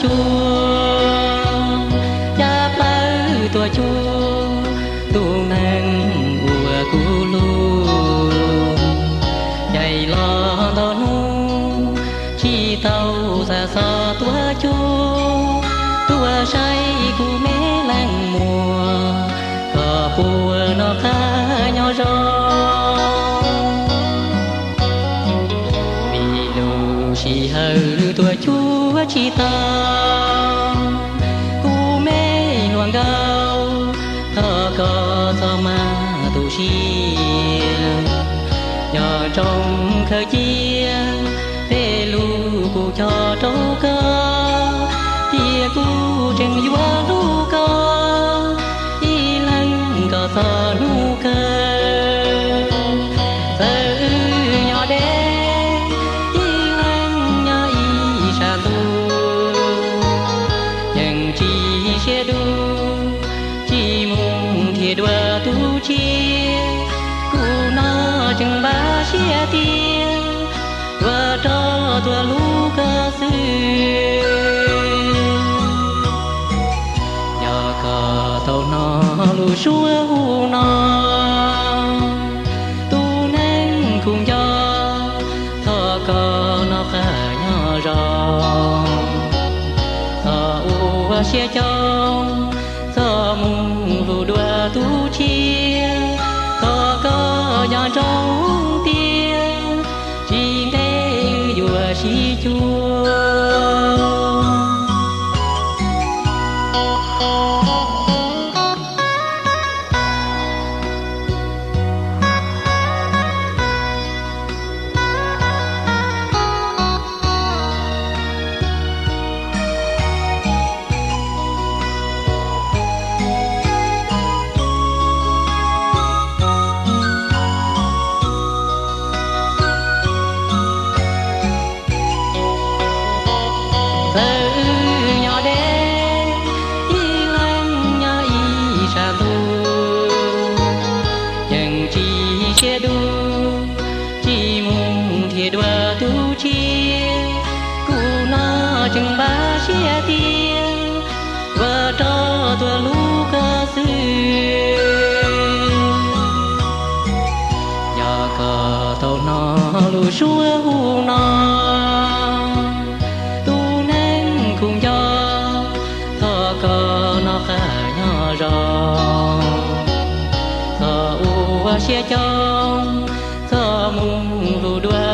cuab, cab plawg tuaj cuab tus neeg uas kuv hlub. Yaim los ntau hnub tsis tau xa xov tuaj cuab, tuaj saib kuv me leej muam kom puas noj qab nyob zoo. Vim lub sij hawm tuaj cuab tsis tau, kuv me hluas nkauj, thov koj txhob maj tu siab. Nco ntsoov khaws cia tej lus kuv cog rau koj, tias kuv tseem yuav hlub koj ib leeg kom txog hnub kawg. Txawm wb nyob deb ib leeg nyob ib sab ntuj, yeej tsis siab dub, tsis mus nrhiav dua tus tshiab. Kuv no tseem npaj siab tiag, ua rau tuaj hlub koj xwb. Yog koj tau hnov lub suab hu no, tus neeg kuv nco, thov koj noj qab nyob zoo. Txhob ua siab coob, txhob mus hlub dua tus tshiab. Thov koj nco ntsoov tias, tsis ntev wb yuav sib cuag. Txawm wb nyob deb ib leeg nyob ib sab ntuj, yeej tsis siab dub, tsis mus nrhiav dua tus tshiab. Kuv no tseem npaj siab tiag, ua rau tuaj hlub koj xwb. Yog koj tau hnov lub suab hu no, tus neeg kuv nco, thov koj noj qab nyob zoo. Txhob ua siab coob, txhob mus hlub dua